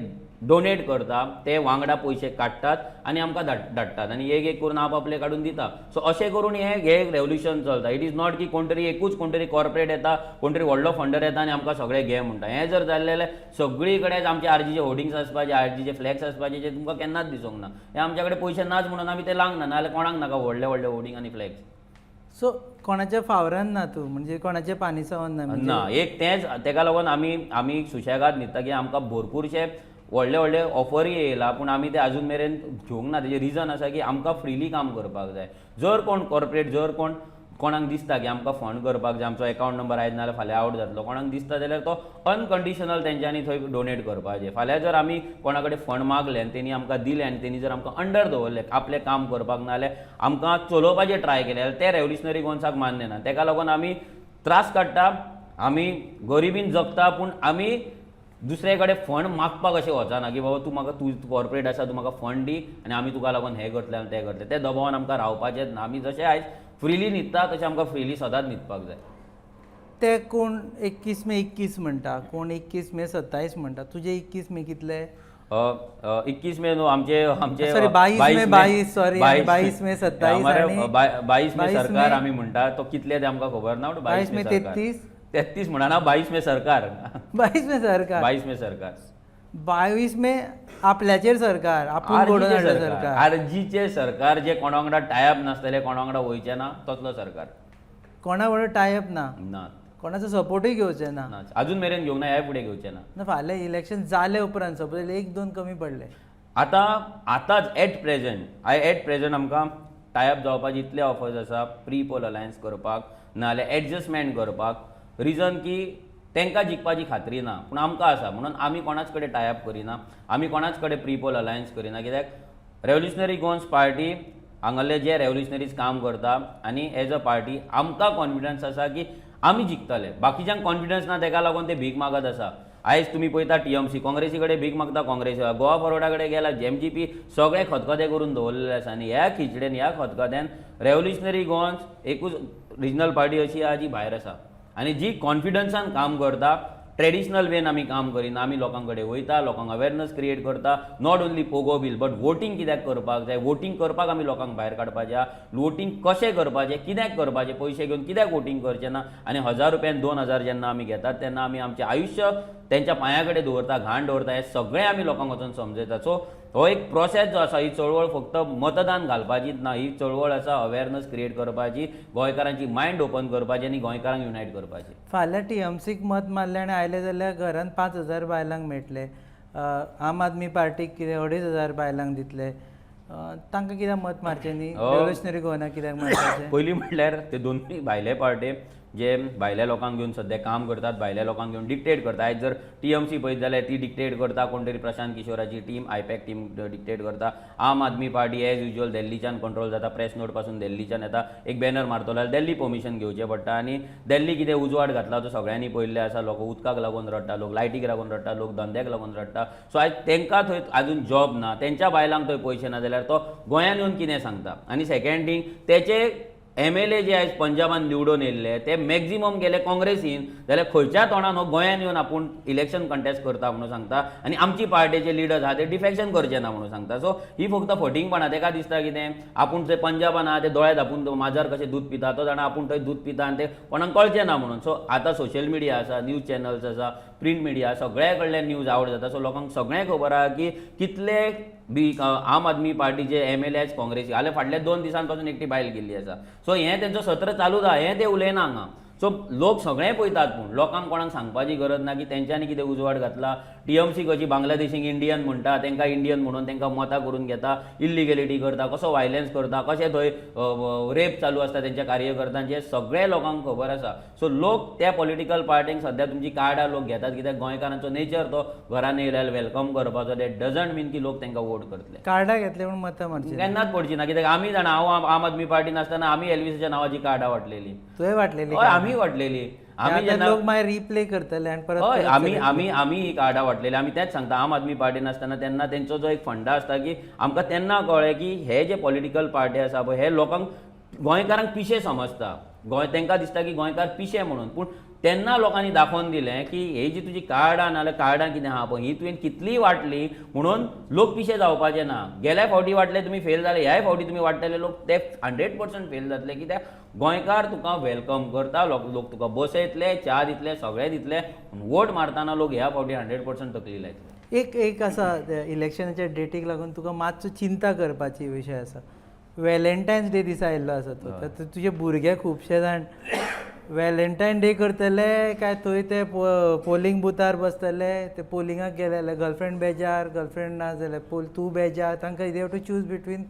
[SPEAKER 2] डोनेट करता, ते वांगडा पयशे काडटात आनी आमकां धाडटात आनी एक एक करून आप आपले काडून दिता. सो अशें करून हें हें रेवल्युशन चलता. It is not की कोण तरी एकूच कोण तरी कॉर्पोरेट येता, कोण तरी व्हडलो फंडर येता आनी आमकां सगळें घे म्हणटा. हें जर जालें जाल्यार सगळी कडेन आमचे आरजीचे होर्डिंग्स आसपाचे, आरजीचे फ्लॅक्स आसपाचे, जे तुमकां केन्नाच दिसूंक ना. हे आमच्या कडेन पयशे नाच म्हणून आमी ते लावंक ना, नाजाल्यार कोणाक नाका व्हडले व्हडले होर्डिंग आनी फ्लॅक्स.
[SPEAKER 1] सो कोणाच्या फावरान ना तूं, म्हणजे कोणाच्या पानिसावन ना म्हणजे?
[SPEAKER 2] ना, एक तेंच तेका लागून आमी आमी सुशेगाद न्हिदता की आमकां भरपूरशे व्हडले व्हडले ऑफरूय येयला, पूण आमी ते अजून मेरेन घेवंक ना. तेजें रिजन आसा की आमकां फ्रिली काम करपाक जाय. जर कोण कॉर्पोरेट, जर कोण कोणाक दिसता की आमकां फंड करपाक जाय, आमचो एकावंट नंबर आयज नाजाल्यार फाल्यां आवट जातलो, कोणाक दिसता जाल्यार तो अनकंडिशनल तेंच्यांनी थंय डोनेट करपाचें. फाल्यां जर आमी कोणा कडेन फंड मागले आनी तेणी आमकां दिले आनी तेणी जर आमकां अंडर दवरले आपलें काम करपाक, नाजाल्यार आमकां चलोवपाचें ट्राय केलें जाल्यार ते रेवल्युशनरी गोवन्साक मान्य ना. तेका लागून आमी त्रास काडटा, आमी गरिबीन जगता, पूण आमी दुसरे कडेन फंड मागपाक अशें वचना की बाबा तूं म्हाका, तूं कॉर्पोरेट आसा, तूं म्हाका फंड दी आनी आमी तुका लागून हें करतले आनी तें करतले. ते दबावान आमकां रावपाचेंच ना. आमी जशें आयज फ्रिली न्हिदता तशें आमकां फ्रिली सदांच न्हिदपाक जाय.
[SPEAKER 1] ते कोण 21 मे 21 म्हणटा, कोण 21 मे 27 म्हणटा. तुजे 21 मे कितले?
[SPEAKER 2] 21 मे न्हू, आमचे आमचे
[SPEAKER 1] Sorry, 22 मे, 22, sorry, 22 मे 27 आणि
[SPEAKER 2] 22 मे
[SPEAKER 1] 22
[SPEAKER 2] सरकार आमी म्हणटा. तो कितले ते आमकां खबर ना, पूण
[SPEAKER 1] 22 मे
[SPEAKER 2] 22 मे सरकार.
[SPEAKER 1] 33?
[SPEAKER 2] 33 म्हणना, 22 मे सरकार.
[SPEAKER 1] 22 मे सरकार.
[SPEAKER 2] 22 मे सरकार.
[SPEAKER 1] 22 मे आपल्याचेर सरकार, आपूण घडोवन हाडलें सरकार.
[SPEAKER 2] आरजीचे सरकार, जे कोणा वांगडा टायप नासतले, कोणा वांगडा वयचे ना, तसलो सरकार.
[SPEAKER 1] कोणा बरोबर टायप ना?
[SPEAKER 2] ना.
[SPEAKER 1] कोणाचो सपोर्टूय घेवचे ना?
[SPEAKER 2] ना, अजून मेरेन घेवंक ना, ह्या फुडें घेवचे ना.
[SPEAKER 1] ना, फाल्यां इलेक्शन जाले उपरांत सपोज एक दोन कमी पडले?
[SPEAKER 2] आतां आतांच एट प्रेझेंट आमकां टायप जावपाचे इतले ऑफर्स आसा, प्री पोल अलायन्स करपाक नाजाल्यार एडजस्टमेंट करपाक. रिजन की तांकां जिखपाची खात्री ना, पूण आमकां आसा म्हणून आमी कोणाच कडेन टायप करिना, आमी कोणाच कडेन प्री पोल अलायन्स करिना, कित्याक रेवल्युशनरी गोवन्स पार्टी हांगासरले जे रेवल्युशनरीज काम करता आनी एज अ पार्टी आमकां कॉन्फिडन्स आसा की आमी जिखतले. बाकीच्यांक कॉन्फिडन्स ना, तेका लागून ते भीक मागत आसा. आयज तुमी पळयता, टीएमसी काँग्रेसी कडेन भीक मागता, काँग्रेस गोवा फॉरवर्डा कडेन गेला, एमजीपी सगळे खतखते करून दवरलेले आसा. आनी ह्या खिचडेन, ह्या खतखत्यान रेवल्युशनरी गोवन्स एकूच रिजनल पार्टी अशी आहा जी भायर आसा आनी जी कॉन्फिडन्सान काम करता. ट्रेडिशनल वेन आमी काम करिना. आमी लोकां कडेन वयता, लोकांक अवेरनस क्रिएट करता. Not only POGO bill but voting कित्याक करपाक जाय, वोटींग करपाक आमी लोकांक भायर काडपाचें आहा, वोटींग कशें करपाचें, कित्याक करपाचें, पयशे घेवन कित्याक वोटींग करचें ना आनी 1000 रुपयान 2000 जेन्ना आमी घेतात तेन्ना आमी आमचें आयुश्य तेंच्या पांया कडेन दवरता, घाण दवरता, हें सगळें आमी लोकांक वचोन समजयता. सो हो एक प्रोसेस जो आसा, ही चळवळ फक्त मतदान घालपाची ना, ही चळवळ आसा अवेरनस क्रिएट करपाची, गोंयकारांची मायंड ओपन करपाची आनी गोंयकारांक युनायट करपाची.
[SPEAKER 1] फाल्यां टीएमसीक मत मारलें आनी आयलें जाल्यार घरान 5000 बायलांक मेळटले, आम आदमी पार्टीक कितें 2500 बायलांक दितले. तांकां कित्याक मत मारचें न्ही? रेवोल्युशनरी गोवनाक कित्याक मारपाचें?
[SPEAKER 2] पयलीं म्हणल्यार ते दोनूय भायले पार्टी जे भायल्या लोकांक घेवन सद्या काम करतात, भायल्या लोकांक घेवन डिक्टेट करता. आयज जर टीएमसी पळयत जाल्यार ती डिक्टेट करता, कोण तरी प्रशांत किशोराची टीम, आयपॅक टीम डिक्टेट करता. Aam Aadmi party as usual दिल्लीच्यान कंट्रोल जाता, प्रेस नोट पासून दिल्लीच्यान येता. एक बॅनर मारतलो जाल्यार दिल्ली परमिशन घेवचें पडटा आनी दिल्ली कितें उजवाड घातला तो सगळ्यांनी पळयल्लें आसा. लोक उदकाक लागून रडटा, लोक लायटीक लागून रडटा, लोक धंद्याक लागून रडटा. सो आयज तांकां थंय आजून जॉब ना, तेंच्या बायलांक थंय पयशे ना, जाल्यार तो गोंयान येवन कितें सांगता? आनी सेकंड थींग, तेचे एमएलए जे आयज पंजाबान निवडून येयल्ले ते मॅक्झिमम गेले काँग्रेसीन, जाल्यार खंयच्या तोंडान हो गोंयान येवन आपूण इलेक्शन कंटेस्ट करता म्हणून सांगता आनी आमची पार्टेचे लिडर्स आहा ते डिफेक्शन करचे ना म्हणून सांगता? सो ही फक्त फटींगपणां. तेका दिसता कितें, आपूण थंय पंजाबान आहा ते दोळे धापून तो माजर कशें दूद पिता, तो जाणा आपूण थंय दूद पिता आनी ते कोणाक कळचें ना म्हणून. सो आतां सोशल मिडिया आसा, न्यूज चॅनल्स आसा, प्रिंट मिडिया, सगळ्या कडल्यान न्यूज आवट जाता. सो लोकांक सगळें खबर आहा की कितले बी आम आदमी पार्टीचे एमएलए आयज काँग्रेसी जाल्यार फाटल्या 2 दिसां पासून एकटी बायल गेल्ली आसा. सो हें तेंचो सत्र चालूच आहा, हें ते उलयना हांगा. सो लोक सगळें पळयतात, पूण लोकांक कोणाक सांगपाची गरज ना की तेंच्यांनी कितें उजवाड घातला. टीएमसी कशी बांगलादेशीक इंडियन म्हणटा, तांकां इंडियन म्हणून तांकां मतां करून घेता, इल्लिगेलिटी करता, कसो वायलन्स करता, कशें थंय रेप चालू आसता तेंच्या कार्यकर्त्यांचे, सगळें लोकांक खबर आसा. सो लोक त्या पॉलिटिकल पार्टींक सद्या तुमची कार्डां लोक घेतात, कित्याक गोंयकारांचो नेचर तो घरान येयल्यार welcome करपाचो. That doesn't मीन की लोक तांकां वोट करतले.
[SPEAKER 1] कार्डां घेतले म्हणून मतां मारची
[SPEAKER 2] केन्नाच पडची ना, कित्याक आमी जाणा, हांव आम आम आदमी पार्टीन आसतना आमी एल्विसाच्या नांवाची कार्डां वांटलेली.
[SPEAKER 1] तुवें वांटलेली?
[SPEAKER 2] हय, आमी वांटलेली. आमी
[SPEAKER 1] आतां
[SPEAKER 2] जेन्ना
[SPEAKER 1] लोक मागीर रिप्ले करतले आनी परत
[SPEAKER 2] हय.
[SPEAKER 1] परत
[SPEAKER 2] आमी
[SPEAKER 1] चलयतले.
[SPEAKER 2] आमी आमी ही कार्डां वांटलेली. आमी तेंच सांगता, आम आदमी पार्टीन आसतना तेन्ना तेंचो जो एक फंडा आसता की आमकां तेन्ना कळ्ळें की हे जे पॉलिटिकल पार्टी आसा पळय, हे लोकांक, गोंयकारांक पिशे समजता. गोंय तांकां दिसता की गोंयकार पिशे म्हणून. पूण तेन्ना लोकांनी दाखोवन दिलें की ही जी तुजी कार्डां नाजाल्यार कार्डां कितें आहा पळय, ही तुवें कितलीय वांटली म्हणून लोक पिशे जावपाचे ना. गेल्या फावटी वांटले तुमी, फेल जाले, ह्याय फावटी तुमी वांट्टले, लोक ते 100% फेल जातले, कित्याक गोंयकार तुका welcome करता. लोक लोक तुका बसयतले, च्या दितले, सगळें दितले. वोट मारतना लोक ह्या फावटी 100% तकली लायतले.
[SPEAKER 1] एक एक आसा, इलेक्शनाच्या डेटीक लागून तुका मातसो चिंता करपाची विशय आसा. वेलेंटायन्स डे दिसा आयिल्लो आसा तो. तर तुजे भुरगे खुबशे जाण वेलेंटायन डे करतले काय थंय ते पोलिंग बुथार बसतले, ते पोलिंगाक गेले जाल्यार गर्लफ्रेंड बेजार, गर्लफ्रेंड ना जाल्यार पोल तूं बेजार. तांकां they have to choose between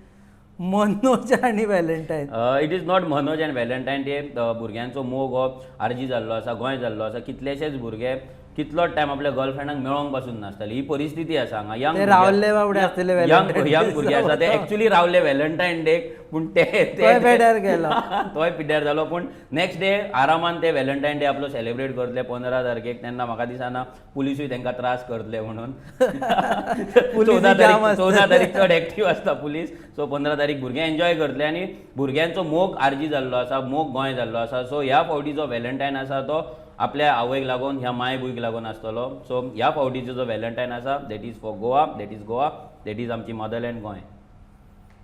[SPEAKER 1] Manoj आनी Valentine.
[SPEAKER 2] It is not Manoj and Valentine Day. भुरग्यांचो मोग हो आरजी जाल्लो आसा, गोंय जाल्लो आसा. कितलेशेच भुरगे कितलोच टायम आपल्या गर्लफ्रेंडाक मेळोंक पासून नासताले. ही परिस्थिती आसा हांगा. यंग
[SPEAKER 1] ते रावल्ले बाबडे आसतले
[SPEAKER 2] young
[SPEAKER 1] Valentine
[SPEAKER 2] young भुरगे आसा, ते एक्चुली रावले व्हॅलेंटायन डेक, पूण ते
[SPEAKER 1] तोय पेड्यार गेलो.
[SPEAKER 2] तोय पिड्ड्यार जालो, पूण नेक्स्ट डे आरामान ते व्हॅलेंटायन डे आपलो सेलिब्रेट करतले 15 तारखेक. तेन्ना म्हाका दिसना पुलिसूय तांकां त्रास करतले म्हणून.
[SPEAKER 1] पुलीसूय
[SPEAKER 2] 14
[SPEAKER 1] जाम
[SPEAKER 2] तारीख
[SPEAKER 1] आसतले.
[SPEAKER 2] 14 तारीख चड एक्टीव आसता पुलीस. सो 15 तारीख भुरगे एन्जॉय करतले आनी भुरग्यांचो मोग आरजी जाल्लो आसा, मोग गोंय जाल्लो आसा. सो ह्या फावटी जो व्हॅलेंटायन आसा तो आपल्या आवयक लागून, ह्या मायभूंयक लागून आसतलो. सो ह्या फावटीचो जो व्हॅलेंटायन आसा, that is for Goa, that is Goa, that is आमची मदरलँड गोंय.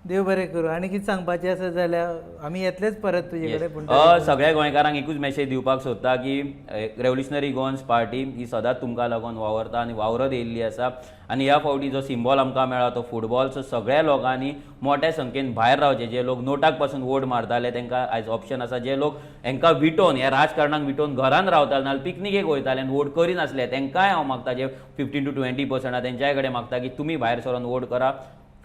[SPEAKER 1] देव बरें करूं. आनी कितें सांगपाचें आसा जाल्यार आमी येतलेच परत तुजे कडेन, पूण
[SPEAKER 2] सगळ्या गोंयकारांक एकूच मेसेज दिवपाक सोदता की रेव्होल्युशनरी गोवन्स पार्टी ही सदांच तुमकां लागून वावरता आनी वावरत येयल्ली आसा. आनी ह्या फावटी जो सिंबॉल आमकां मेळ्ळा तो फुटबॉल. सो सगळ्या लोकांनी मोठ्या संख्येन भायर रावचे. जे लोक नोटाक पासून वोट मारताले तांकां आयज ऑप्शन आसा. जे लोक हांकां विटोवन, ह्या राजकारणाक विटोवन घरान रावताले नाल्यार पिकनिकेक वयताले आनी वोट करिनासले, तांकांय हांव मागता, जे 15 टू 20% आहा तेंच्याय कडेन मागता की तुमी भायर सरोन वोट करा,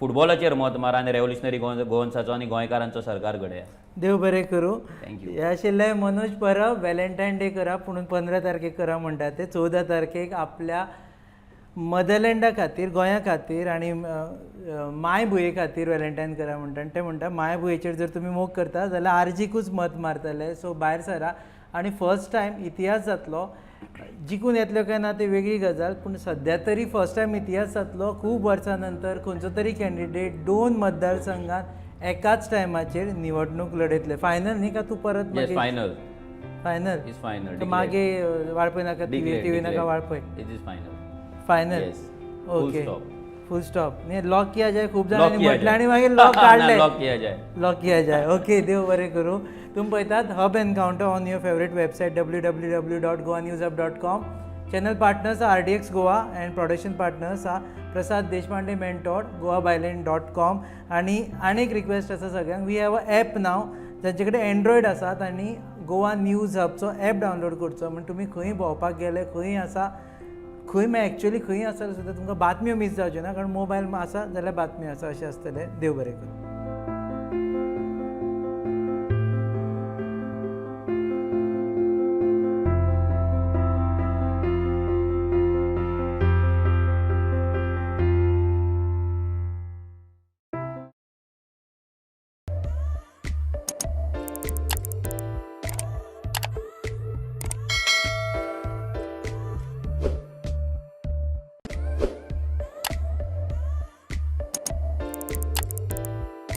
[SPEAKER 2] फुटबॉलाचेर मत मारा आनी रेव्होल्युशनरी गोवन्साचो आनी गोंयकारांचो सरकार घडया.
[SPEAKER 1] देव बरें करूं.
[SPEAKER 2] Thank you.
[SPEAKER 1] हे आशिल्ले मनोज परब. व्हॅलेंटायन डे करा, पूण 15 तारखेक करा म्हणटा ते, 14 तारखेक आपल्या मदरलँडा खातीर, गोंया खातीर आनी मायभुंये खातीर व्हॅलेंटायन करा म्हणटा. आनी ते म्हणटा, मायभुंयेचेर जर तुमी मोग करता जाल्यार आरजीकूच मत मारतले. सो भायर सरा आनी फर्स्ट टायम इतिहास जातलो. जिखून येतलो काय ना ते वेगळी गजाल, पूण सद्या तरी फर्स्ट टायम इतिहास जातलो. खूब वर्सां नंतर खंयचो तरी कॅन्डिडेट दोन मतदारसंघात एकाच टायमाचेर निवडणूक लढयतले. फायनल न्ही का तूं परत?
[SPEAKER 2] Yes, final.
[SPEAKER 1] Final.
[SPEAKER 2] Is final.
[SPEAKER 1] मागीर वाळपय नाका, थिवी, थिवी नाका Valpoi.
[SPEAKER 2] It is final.
[SPEAKER 1] Final.
[SPEAKER 2] Yes. Full
[SPEAKER 1] okay.
[SPEAKER 2] stop.
[SPEAKER 1] Full stop न्ही, लॉक किया जाय. खूब
[SPEAKER 2] लॉक
[SPEAKER 1] जाणांनी
[SPEAKER 2] किया
[SPEAKER 1] म्हटलें
[SPEAKER 2] जाय.
[SPEAKER 1] आनी मागीर लॉक काडलें.
[SPEAKER 2] लॉक किया जाय.
[SPEAKER 1] लॉक किया जाय. ओके, देव बरें करूं. तुमी पळयतात Hub Encounter on your favourite website www.goanewshub.com. Channel partners RDX Goa and production partners are Prasad Deshpande mentor, goabyline.com. आनी आनी एक रिक्वेस्ट आसा सगळ्यांक, we have a app now. जांचे कडेन एंड्रॉयड आसात आनी गोवा न्यूज हबचो एप डावनलोड करचो, म्हण तुमी खंय भोंवपाक गेले, खंय आसा, खंय मागीर एक्चुअली खंय आसा सुद्दां तुमकां बातम्यो मीस जावच्यो ना, कारण मोबायल आसा जाल्यार बातम्यो आसा अशें आसतलें. देव बरें करूं.